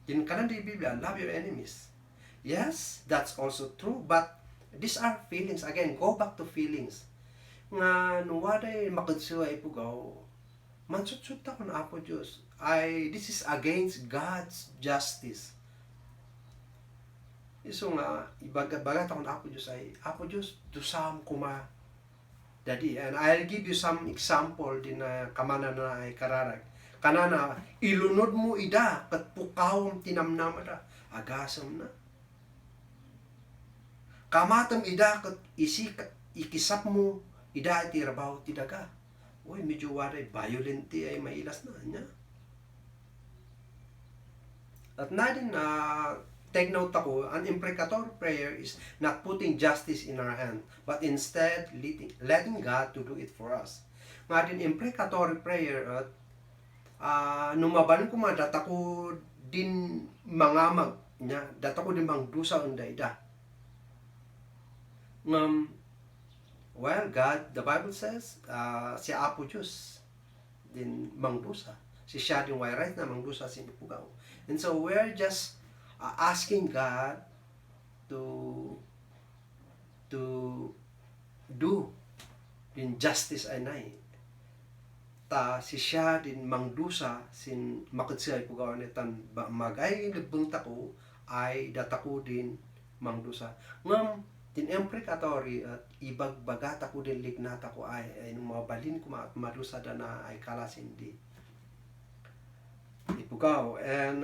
B: yun kanan di Biblia love your enemies yes that's also true but these are feelings again go back to feelings nga nuwaday makadsuwa ipugaw mansutsut ako na Apo Diyos ay this is against God's justice. Iso nga ibagat ako na Apo Diyos ay Apo Diyos dusam kuma dadi and I'll give you some example din na kamana na ay kararag kanana ilunod mo ida kat pukawom tinamnam da agasam na kamatam ida kat ikisap mo ida iti rabaw ti daga uy, medyo waray, violent ay mailas na niya. At na din take note ako, an imprecatory prayer is not putting justice in our hand, but instead letting God to do it for us. Nga din imprecatory prayer at numaban ko data ko din mangamag niya, data ko din mangdusa unday da. Well, God, the Bible says, si Apo Diyos din mangdusa. Si siya din way right na mangdusa si ipugaw. And so we're just asking God to do din justice ay nay. Ta si siya din mangdusa sin makadsiya ipugaw nitan magay libeng tako ay datako din mangdusa. Ngam Din imprecatory at ibagbagata ko din lignata ko ay mabalin ko madusa na ay kalas hindi ipugaw. And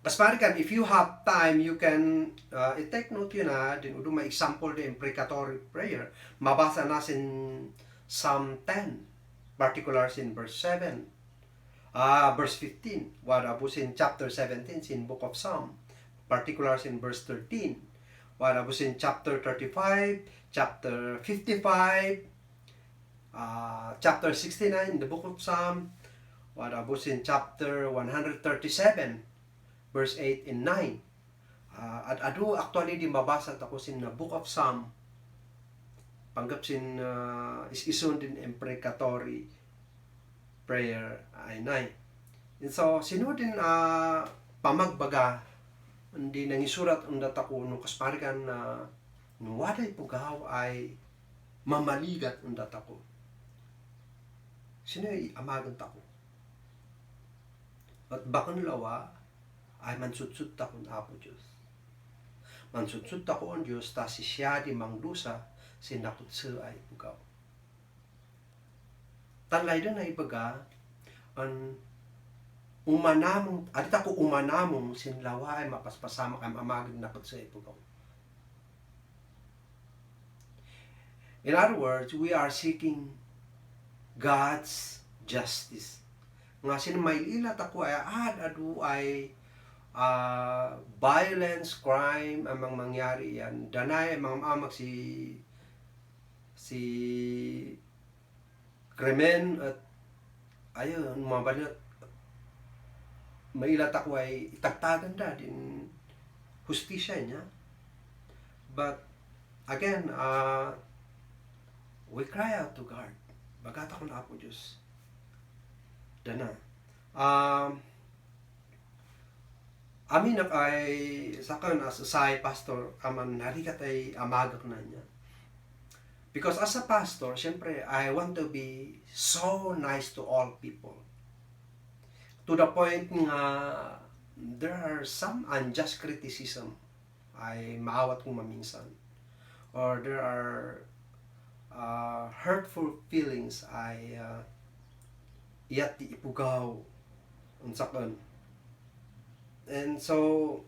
B: Kasparikan, if you have time, you can i-take note yun din udo may example din imprecatory prayer. Mabasa na sin Psalm 10, particulars in verse 7. Verse 15, whatabos in chapter 17 in book of Psalm, particulars in verse 13, whatabos in chapter 35, chapter 55, chapter 69 in the book of Psalm, whatabos in chapter 137, verse 8 and 9. At ado actually di mabasa ako sin na book of Psalm, panggap sin is-ison din imprecatory prayer ay nay. And so, sino din pamagbaga, hindi nangisurat ang data ko nung kasparikan na waday pugaw ay mamaligat ang data ko. Sino ay amagan tako? At bakang lawa ay mansutsut tako ng Apo Diyos. Mansutsut tako ang Diyos, ta si siya di mangdusa, sinakutsa ay pugaw. Tanlay doon na ibaga, ang umanamong, adita ko umanamong sinlawa ay mapaspasama kay mamagin na sa ipugaw. In other words, we are seeking God's justice. Nga sinamaililat ako ay adu ay violence, crime, amang mangyari yan. Danay, mga mamag si krimen at ayun, mabalot mailat ako ay itagtagan da din hustisya niya. But again, we cry out to God. Bagata ko na Apo Diyos. Dana. Amin ay sakan as a pastor aman narikat ay amagak na niya. Because as a pastor, syempre, I want to be so nice to all people. To the point nga, there are some unjust criticism ay maawat kong maminsan. Or there are hurtful feelings ay iyat di ipugaw ang sakon. And so,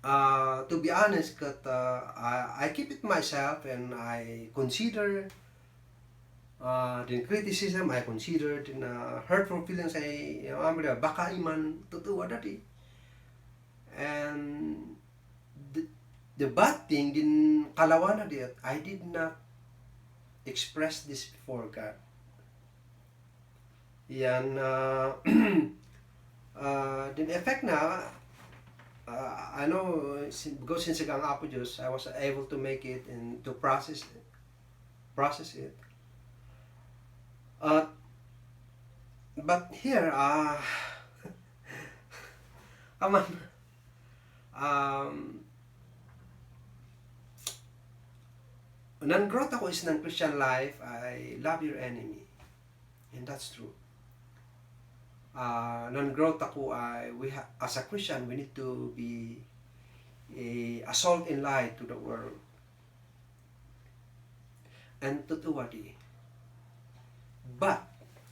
B: to be honest, I keep it myself and I consider the criticism, I consider the hurtful feelings ay baka iman totoo dati. And the bad thing din kalawan na dit, I did not express this before God. Yan din effect na I know, because since ang Apo Diyos, I was able to make it and to process it. But here, aman, nan-growth ako is ng Christian life, I love your enemy. And that's true. Non-growth ako ay as a Christian we need to be a salt and light to the world and tutuwadi. But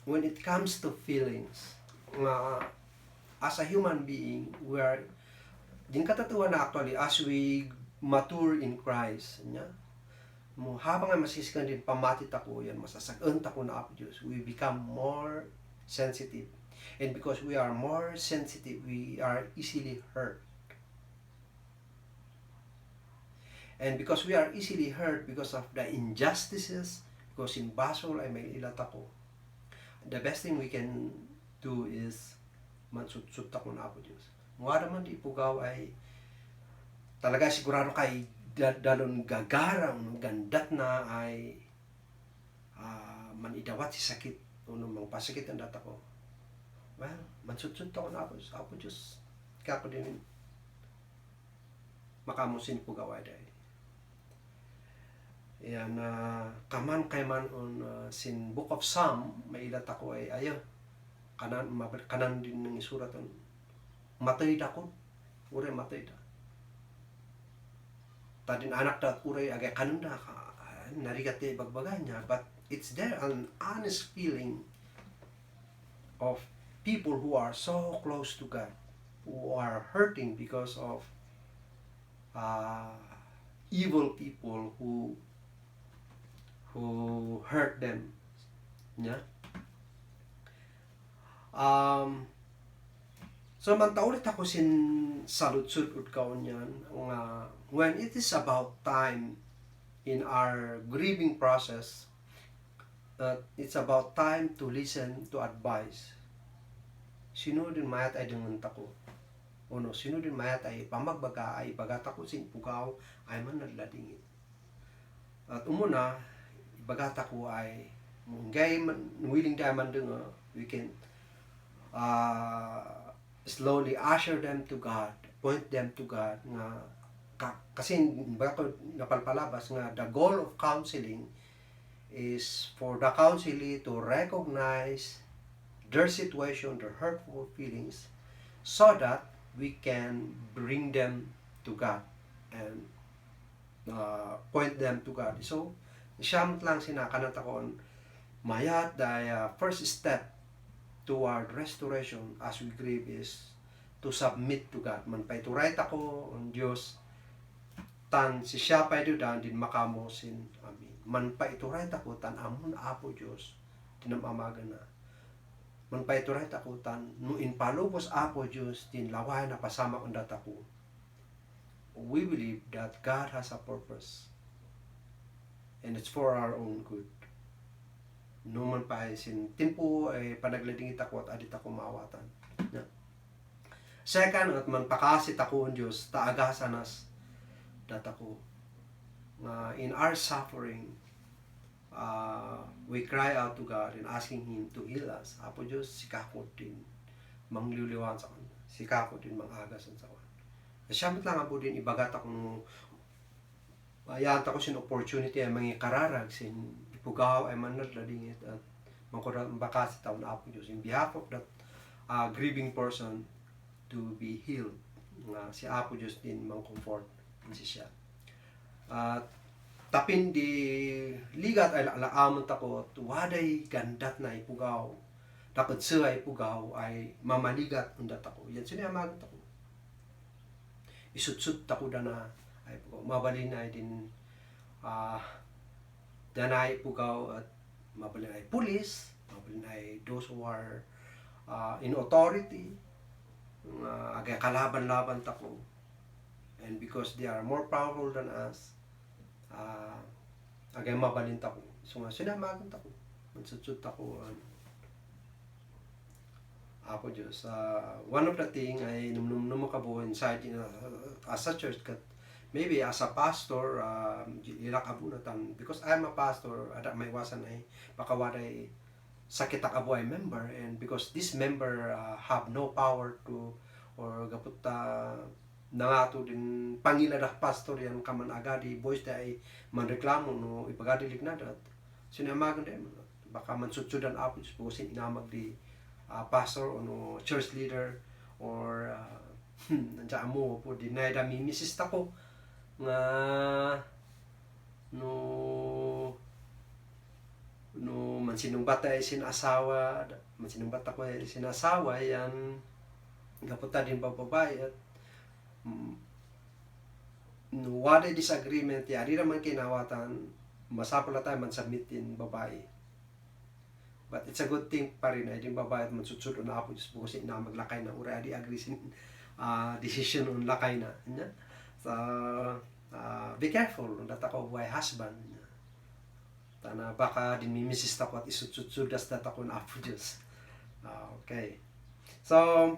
B: when it comes to feelings, as a human being, we are din katatuwa na actually as we mature in Christ nya mo habang ay masisikan din pamatit ako yan masasag-ant ako na Apo Diyos, we become more sensitive. And because we are more sensitive, we are easily hurt. And because we are easily hurt because of the injustices, because in Basol ay may ilat ako, the best thing we can do is mansut-sut ako na Apo Diyos. Mga naman di pugaw ay talaga sigurado kay dalon gagarang gandat na ay manidawat si sakit o namang pasakit ang data ko. Well, mansut-sut ako na Apo Diyos. Kaya ko din makamusin po gaway dahil. Yan, kaman kayman on sin Book of Psalm, may ilat ako ay ayaw. Kanan din ng isurat on. Matay da ko. Ure matay da. tadin anak dat uray agay kanunda ka narigat ti bagbaganya, but it's there an honest feeling of people who are so close to God, who are hurting because of uh, evil people who hurt them. Yeah. So mantaulit ako sin saludsud ud kaon yan nga when it is about time in our grieving process, it's about time to listen to advice. Sino din mayat ay dengan tako. Ono sino din mayat ay pamagbaga ay bagat ako sin pugaw ay man nagladingit. At umuna bagat ako ay munggay man willing tayo man dun we can slowly usher them to God, point them to God nga kasi baka napalpalabas nga the goal of counseling is for the counselee to recognize their situation, their hurtful feelings, so that we can bring them to God and point them to God. So, siyamot lang sinakanat akon mayat the first step toward restoration as we grieve is to submit to God. Man pa ituray ako on Diyos tan si siya pa dan din makamo sin amin. Man pa ituray ako tan amon apo Diyos tinamamaga na. Man pa ituray ako tan no in palubos apo Diyos din laway na pasama kun datako. We believe that God has a purpose and it's for our own good. No man pa ay sin timpo ay panagladingit ako at adit ako maawatan. Yeah. Second, at man pakasit ako ang Diyos, taagasan nas datako. In our suffering, we cry out to God and asking Him to heal us. Apo Diyos, sikakot din mangliliwan sa kanya. Sikakot din mangagasan sa kanya. Siyamot lang po din ibagat ako nung ayanta ko sin opportunity ay mangikararag sin pugaw ay man nagladingit at mangkurabakas taon na apo Diyos in behalf of that grieving person to be healed. Si apo Diyos din mang-comfort si siya. Tapin di ligat ay laamon tako waday gandat na ipugaw. Dapat siya ipugaw ay mamaligat undat ako. Yan sinamagot ako. Isutsut tako dana ay pugaw. Mabalin ay din danay pugaw at mabalin ay pulis, mabalin ay those who are in authority, agay kalaban-laban tako. And because they are more powerful than us, agay mabalin tako. So nga, sinamagan tako. Mansutsut tako. Apo Diyos. One of the thing ay num makabo inside as a church kat maybe as a pastor, ilak abunatan, because I'm a pastor, ada may wasan ay pakawaday sakit akabo ay member, and because this member have no power to, or gapot nangato din pangiladak pastor yan kaman agadi, boys da ay manreklamo no ipagadi lignadat, sinamagan din, baka mansutsudan apo, supposin inamag di pastor o no church leader, or nandiyan mo po, dinay da mimisis tako, nga no mansinumbat ay sinasawa, mansinumbat ako ay sinasawa yan gaputa din bababae at no wala disagreement yari naman kinawatan masapula tayo man submitin babae, but it's a good thing pa rin ay din babae at mansutsudo na ako just kasi na maglakay na ura di agree sin decision on lakay na niya. So, be careful that ako buhay husband. Tana baka din mimisis ako at isutsudas dat ako na apo Diyos. Okay. So,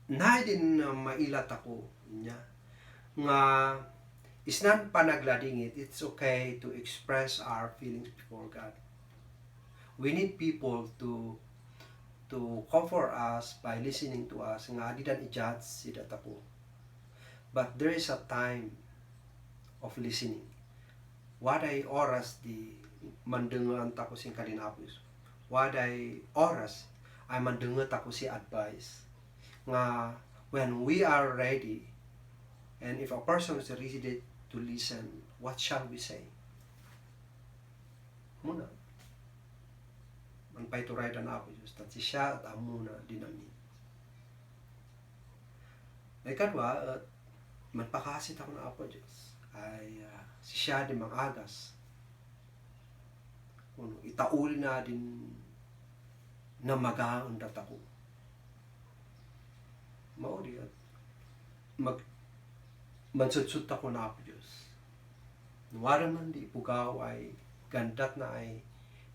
B: na din mailat ako niya nga isnan panagladingit, it's okay to express our feelings before God. We need people to comfort us by listening to us nga di dan i-judge si datako, but there is a time of listening. Waday oras di mandengan tako sing kalinapos, waday oras ay mandengan tako si advice nga when we are ready And if a person is ready to listen, what shall we say? Muna, man paituray dan ako Diyos, at siya at amuna din amin. Ikadwa, at magpakasit ako na Apo Diyos, ay siya din mangagas. Kuno, itauli na din na magaundat ako. Mauli at mansutsut ako na Apo Diyos. Nuwaran man di pugaw ay gandat na ay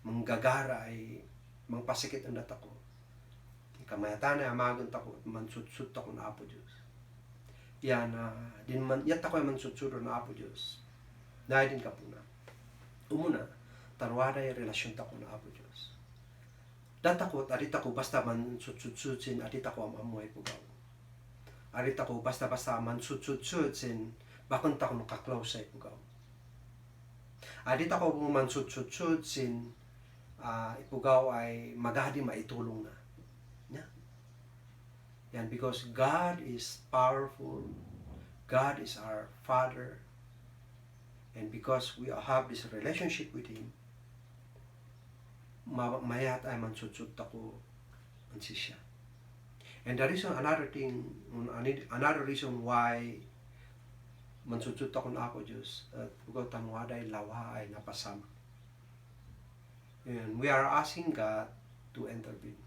B: manggagara ay mangpasikit ang dat ako. Kamayatan ay amagon ako at mansutsut ako na Apo Diyos. Yan, din man, yat ako ay mansutsuro na Apo Diyos. Dahil din ka po na. Umuna, tarwada ay relasyon tako na Apo Diyos. Dat ako, arit ako basta mansutsutsin, arit ako amamuhay pugaw. Arit ako basta mansutsutsin, bakon tako nakaklaw sa ipugaw. Arit ako mansutsutsin, ipugaw ay magadi maitulong na. Yan, because God is powerful, God is our Father, and because we have this relationship with Him, mayat ay mansutsut ako ang siya. And the reason, another reason why mansutsut ako na Apo Diyos, at bukaw tanwada ay lawa ay napasama. And we are asking God to intervene.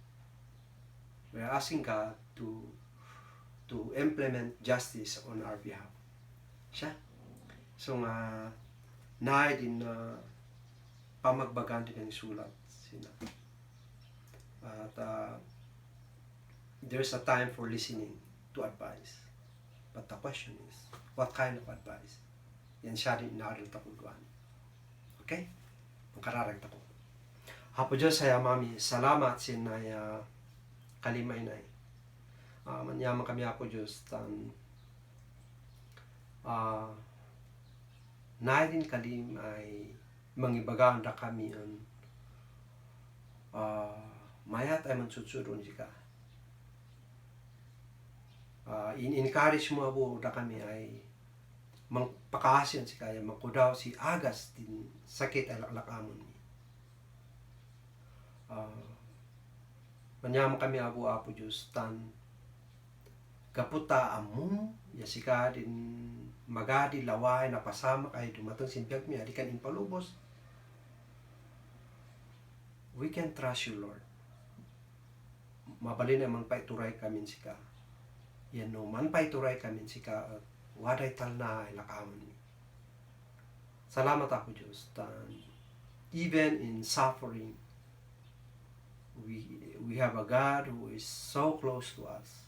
B: We are asking God to implement justice on our behalf. Siya. So naay din na pamagbagan din ang sulat sina. At there's a time for listening to advice. But the question is, what kind of advice? Yan siya din inaaral takuduan. Okay? Magkararag tako. Apo Diyos ay mami, salamat sinaya kalimay na manyaman kami Apo Diyos naidin kalim ay mangibagaan da kami mayat ay mansutsuron sika in-encourage mo Apo da kami ay mangpakaasyan si kaya mangkudaw si agas din sakit ay laklakamon manyaman kami Apo Diyos kaputa amu yasika din magadi laway napasama kay dumatang simpiag mi adikan impalubos. We can trust you, Lord. Mabalin naman paituray kami sika. Yan no man paituray kami sika at waday talna ay lakaman mi. Salamat Apo Diyos. Even in suffering, we have a God who is so close to us.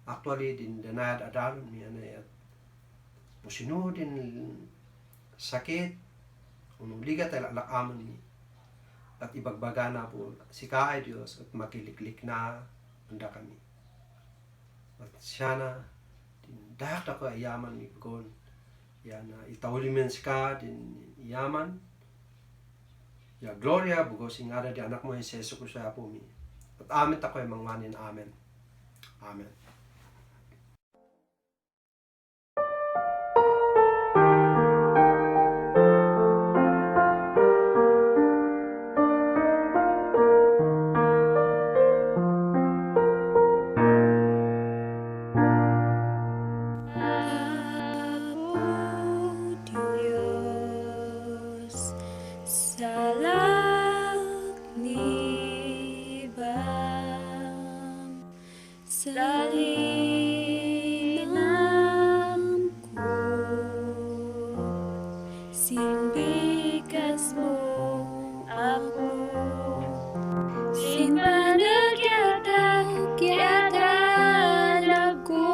B: Actually din danad adalon mi anay at musino din sakit unong ligat ay lakaman mi at ibagbaga na po si kaay Diyos at makiliklik na anda kami at siya na din dahak na ko ayaman mi pagkon yan itawuli men si ka din iyaman ya gloria bugos ingada di anak mo Jesus ko siya po mi at amin ako ay mangwanin amen. Amen.
A: Apo Diyos sa langit sa linang ko sinbigas mo ako sinbanagyatak-yatak ako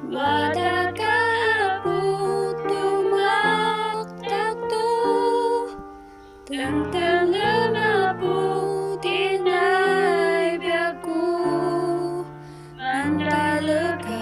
A: wada ka po tumaktakto tentang po tinay biyaku mandalag